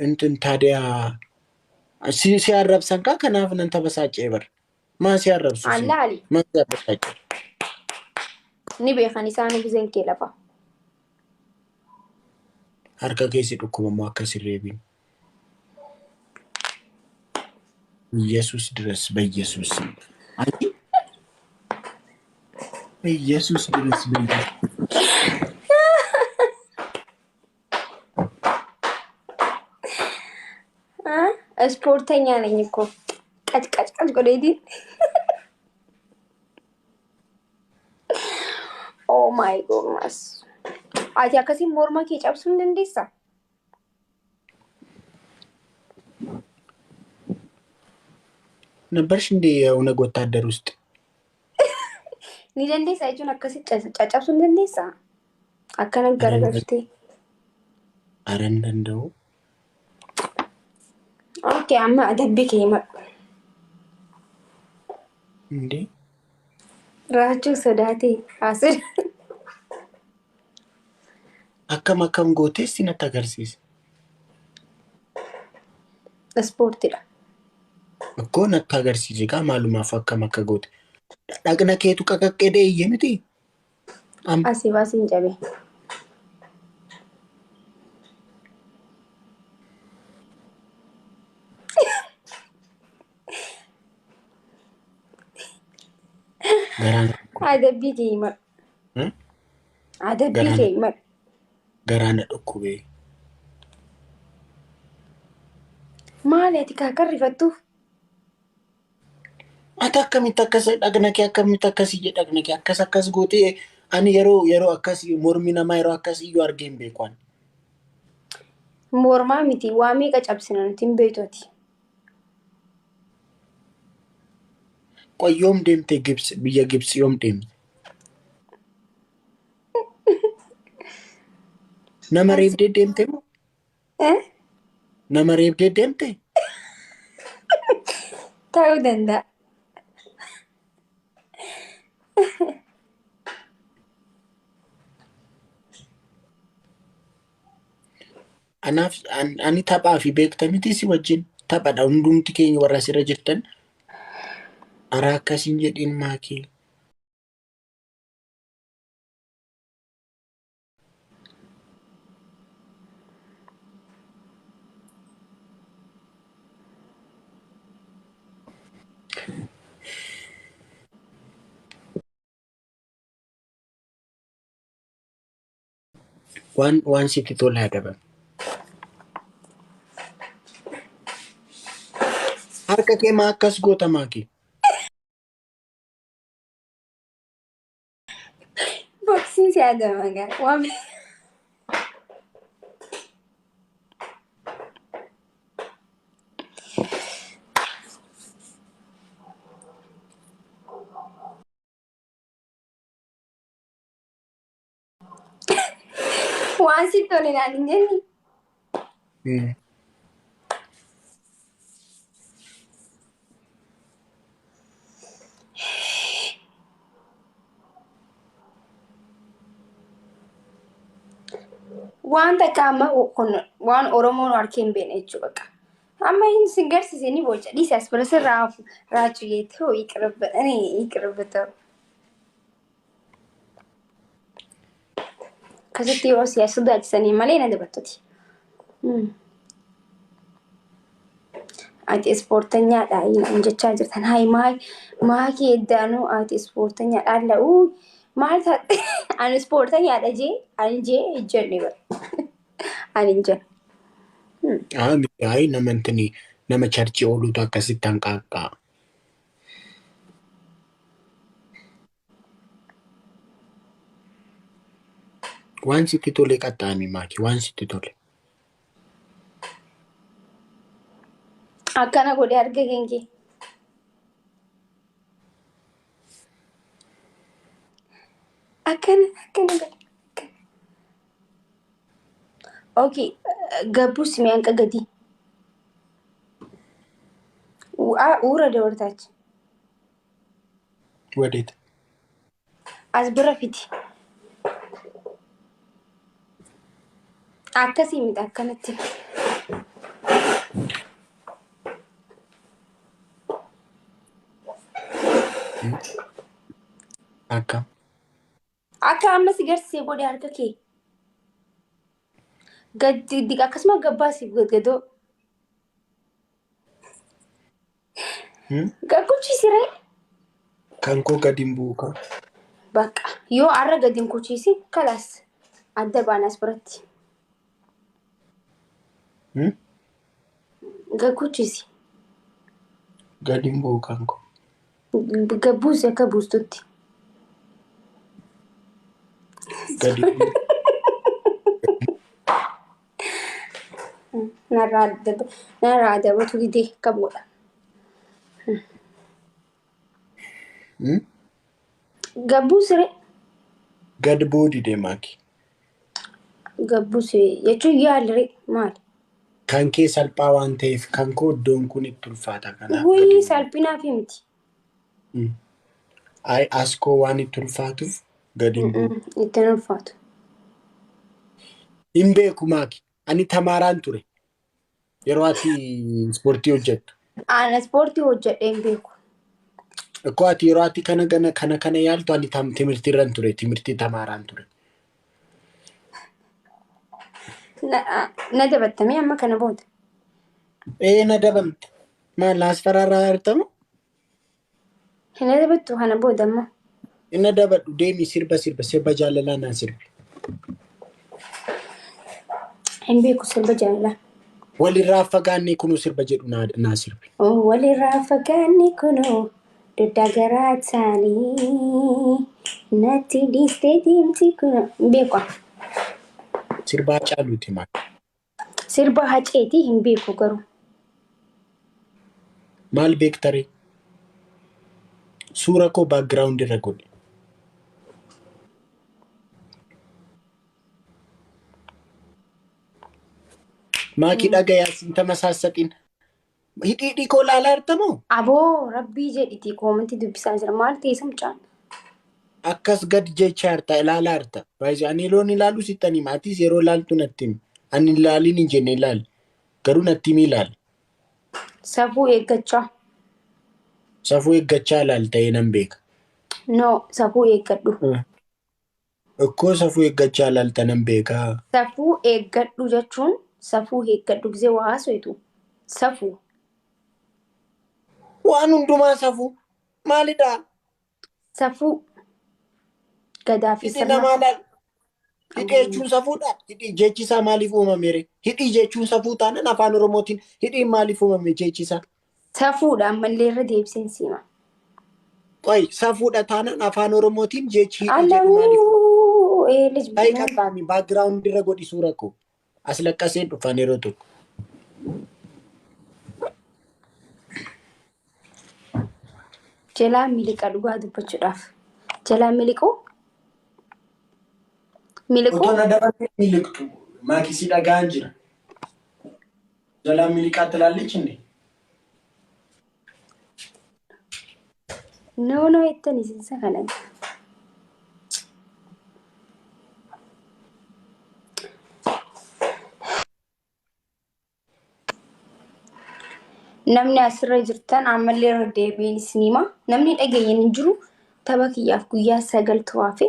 እንትን ታዲያ ሲያረብሰን ካ ከናፍ ነን ተበሳጨ በር ማ ሲያረብሱ An ሲን laali ማ ሲያበሳጨ ni beekan isaanii gizeen kee lafa. harka keessi dhukkubamoo akka sirreebiin ኢየሱስ ድረስ በኢየሱስ ስም። አይ ኢየሱስ ድረስ በኢየሱስ። Ispoortanya ነኝ እኮ ቀጭ ቀጭ ቀጭ godheetiin. Oh my goodness. Ati akkasiin morma kee cabsuu hin dandeessaa? ነበርሽ እንዴ የኦነግ ወታደር ውስጥ? Ni dandeessaa jechuun akkasitti caccabsuu hin dandeessaa? Akkana garagalchitee. አረ እንደው Okay, amma adabbii kee himadhu. እንዴ Raachuu sodaatee haasira. akkam akkam gootees natti agarsiisa. Ispoortiidha. እኮ natti agarsiise kaa maalumaaf akkam akka goote. Dhaqna keetu qaqaqqee iyye miti. Asii baasii hin cabe. Garaan Adabbii kee himadhu. Adabbii Garaan kee himadhu. Garaana dhukkubee. Maali ati kaakkan rifattuuf? Ati akkamitti akkas dhaqna kee akkamitti akkas iyye dhaqna kee akkas akkas gootee ani yeroo yeroo akkas mormi namaa yeroo akkas iyyuu argee hin beeku ani. Mormaa miti waa meeqa cabsina nuti hin beektu ati. Qoy yoom deemte Gibsi, biyya Gibsi yoom deemte? Nama reebdee deemte moo? Eh? Nama reebdee deemte? Ta'uu danda'a. Anaaf ani taphaa fi beekta miti si wajjin taphadha hundumti keenya warra asirra jirtan. Ara akkasiin jedhiin maakii. Waan waan sitti tole adaban. Harka kee maa akkas goota maakii? Boksiin si adama gaa. Waan waan sitti tole naan hin jenne. Waan takka amma kun waan Oromoon harkee hin beekne jechuudha bakka. Amma inni sin garsiise ni boca. Dhiisi as bira sirraa hafu raachuu jettee hoo ይቅርብ እኔ ይቅርብ ተው። Akkasitti yeroo siyaasa sodaachisanii malee na dabartuti. Ati ispoortanyaadha naan jechaa jirtan. Hayi maal maakii eddaanuu ati ispoortanyaadha la'uu maal taate ani ispoortanyaadha jee ani jee hin jenne bara. Ani hin jenne. Ayi nama intini nama charchii ooluutu akkasitti hanqaaqqaa. Waan sitti tole qaxxaami maakii waan sitti tole. Akkana godhee arga kenkee. Akkana akkana godhe. Okay, gabbus mi'aan gadi. Uura dabartaach. ወዴት? As bira fidi. Akkasii miti akkanatti. Akkam. Akka amma si garsiisee godhe harka kee. Gad akkasuma gabbaasiif gadgadoo. Hmm? Gagguchiisiree. Kan koo gadi hin bu'u kan. Bakka yoo har'a gadi hin kuchiisin kalaas adda baana as biratti. Hmm? Gagguchiisi. Gadi hin bu'u kan koo. Gabbuusi akka buustutti. Gadi hin bu'u. Narraa adabatu didee akkam godha. Hmm? Gabbuusiree. Gad bu'uu didee maaki. Gabbuusi jechuun yaaliree maali? Kan kee salphaa waan ta'eef kan koo iddoon kun itti ulfaata kanaaf gadi Wayii hin bu'u. salphinaaf miti. Hmm. Ay as koo waan itti ulfaatuuf gadi hin bu'u. Ittiin ulfaatu. Hin beeku maaki. Ani tamaaraan ture. Yeroo ati ispoortii hojjettu. Ana ispoortii hojjedhee hin beeku. Akkoo ati yeroo ati kana kana kana kana yaaltu ani tam timirtii irran ture. Timirtii tamaaraan ture. Na dabattamee amma kana booda. Ee na dabamte. Maal as faraarraa artamu? Hin adabattu kana booda amma. Inni dabadhu deemi sirba sirba sirba jaalalaa naa sirbi. Hin beeku sirba jaalalaa. Walirraa fagaannee kunuu sirba jedhu naa naa sirbi. Walirraa fagaanne kunoo dugda garaa taanii natti dhiistee deemti kunoo. Hin beeku. Sirbaa caaluuti maal. Sirba haceetii hin beeku garuu. Maal beektaree? Suura koo background irra godhi. Maakii dhagayaa siin tamasaasaxiin. Hidhii koo laalaa jirtamoo? Aboo rabbii jedhiti koomantii dubbisaa jira. Maal ta'e isa mucaan? Akkas gad jechaa jirta ilaalaa jirta. Baay'ee ani yeroon ilaalu sittan hima. Atis yeroo ilaaltu natti himi. Ani ilaaliin hin jenne ilaali. Garuu natti himi ilaali. Safuu eeggachaa. Safuu eeggachaa ilaali ta'ee nan beeka. No, safuu eeggadhu. Ikkoo safuu eeggachaa ilaalta nan beeka. Safuu eeggadhu jechuun safuu eeggadhu gisee waa haasoytu. Safuu. Waan hundumaa safuu. Maalidhaa? Safuu. Gadaa fi Hidhi sirna. namaa laal. Hidhii jechuun safuudha. Hidhii jechi isaa maaliif uumame ree? Hidhii jechuun safuu taanaan afaan Oromootiin hidhiin maaliif uumame jechi isaa? Safuudha ammallee irra deebiseen siima. Qoy safuudha taanaan afaan Oromootiin jechi hidhii jedhu maaliif uumame? Alawuu lij Baay'ee qaxxaami background irra godhi suura koo. As laqqaseen dhufan yeroo tokko. Jalaa miliqa dhugaa dubbachuudhaaf. Jalaa miliquu? Miliquu? Otoo na dabaltee miliqxu maakisii dhagaan jira. Jalaa miliqaa tilaallichi inni. No no jettanii isin isa kana. Namni asirra jirtan ammallee irra deebiin isin hima. Namni dhageenye hin jiru tapha kiyyaaf guyyaa 9tu hafe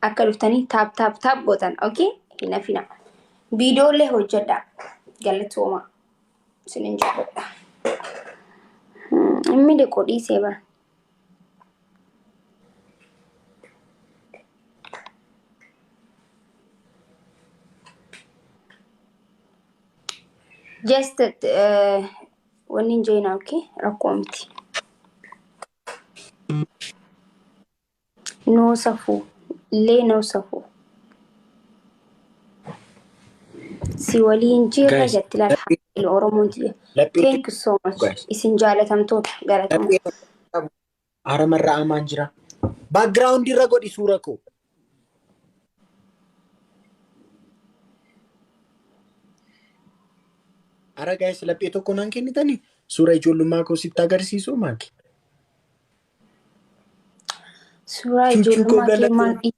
akka dhuftanii tap tap tap gootan. Okay? Hin hafina. Viidiyoolee hojjedha. Galatooma. Isinin jaalladha. Inni dhiqu dhiisee bara. Just wanni hin jeenaa okay? Rakkoo miti. No safuu. Illee no safuu. Si waliin jirra Guys, jetti laal laphee haadha Oromoon tiyya. laphee Thank you so much. guys. Isin jaalatamtoota galatoma. Laphee qabu. Aramarra amaan jira. Background irra godhi suura koo. Ara guys laphee tokko naan kennitanii suura ijoollummaa koo sitti agarsiisu maaki. Suuraa Chuchuu koo ijoollummaa kee maal galatoomi.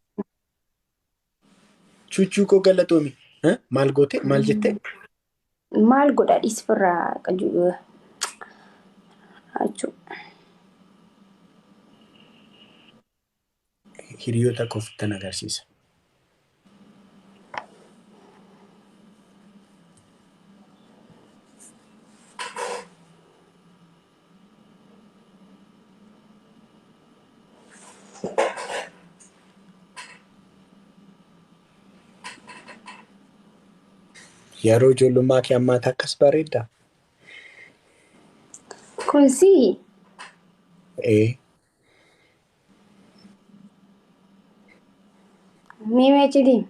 Chuchuu koo galatoomi. Eh? Maal goote? Maal jette? Maal godha dhiis firraa qaju jechuudha. Hiriyoota koo ofittan agarsiisa. Yeroo ijoollummaa kee ammaata akkas bareeddaa? Kun si Ee. Miimee cidii.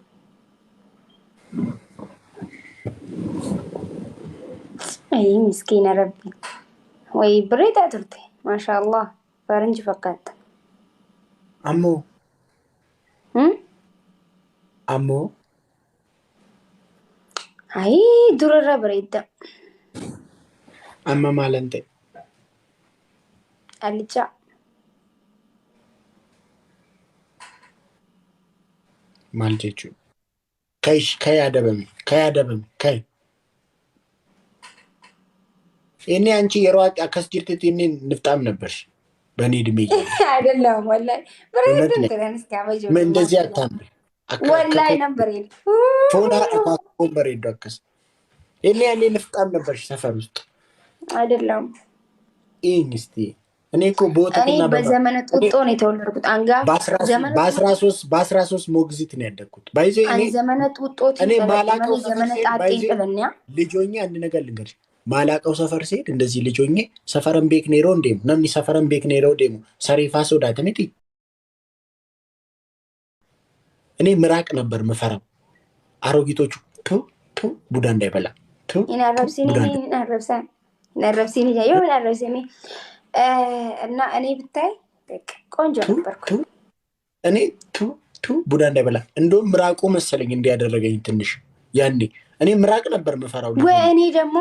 Ayii miskiina rabbi. Wayii bareedaa turte. Maashaa Allah. Faranji fakkaatta. Ammoo Hmm? ammoo Ayii durarra bareedda. Amma maalan ta'e? Allichaa. Maal jechuudha? Kai kai adabame kai adabame kai. Inni አንቺ yeroo akkas jirtetti inni ንፍጣም ነበርሽ በእኔ እድሜ እያለ። አይደለም ወላሂ እውነት bareeddan ነው። ture anis gaafa ምን ijoollummaa እንደዚህ kiyya. አታምሪ። Akka Wallaahi nan bareeda. Foon haadha foon bareedu akkas. Inni ያኔ ንፍጣም ነበርሽ ሰፈር ውስጥ። አይደለም። ይህኝ እስቲ እኔ እኮ እኔ በወተትና በዘመነ ጡጦ ነው የተወለድኩት። አንጋ ዘመነ በ13 ሞግዚት ነው ያደግኩት። ባይዜ እኔ ani ዘመነ ጡጦtiin እኔ dhaladhe ማላቀው malee ሰፈር ዘመነ ስሄድ ጣጤን ባይዜ dhalanne. ልጆኜ አንድ ነገር ልንገርሽ፣ ማላቀው ሰፈር ስሄድ እንደዚህ ልጆኜ ሰፈረን ቤክኔ yeroo deemu namni ሰፈረን ቤክኔ yeroo deemu sareefaa sodaata miti። እኔ ምራቅ ነበር ምፈራው። አሮጊቶቹ ቱ ቱ ቡዳ እንዳይበላ ቱ Hin ቱ arrabsini ቡዳ እንዳይበላ። hin arrabsan hin arrabsini yoo hin arrabsini እና እኔ ብታይ በቃ ቆንጆ ቱ ነበርኩ። ቱ እኔ ቱ ቱ ቡዳ እንዳይበላ። እንደውም ምራቁ መሰለኝ እንዲያደረገኝ ትንሽ ያኔ እኔ ምራቅ ነበር ምፈራው ልጅ ወይ ሆኜ። እኔ ደግሞ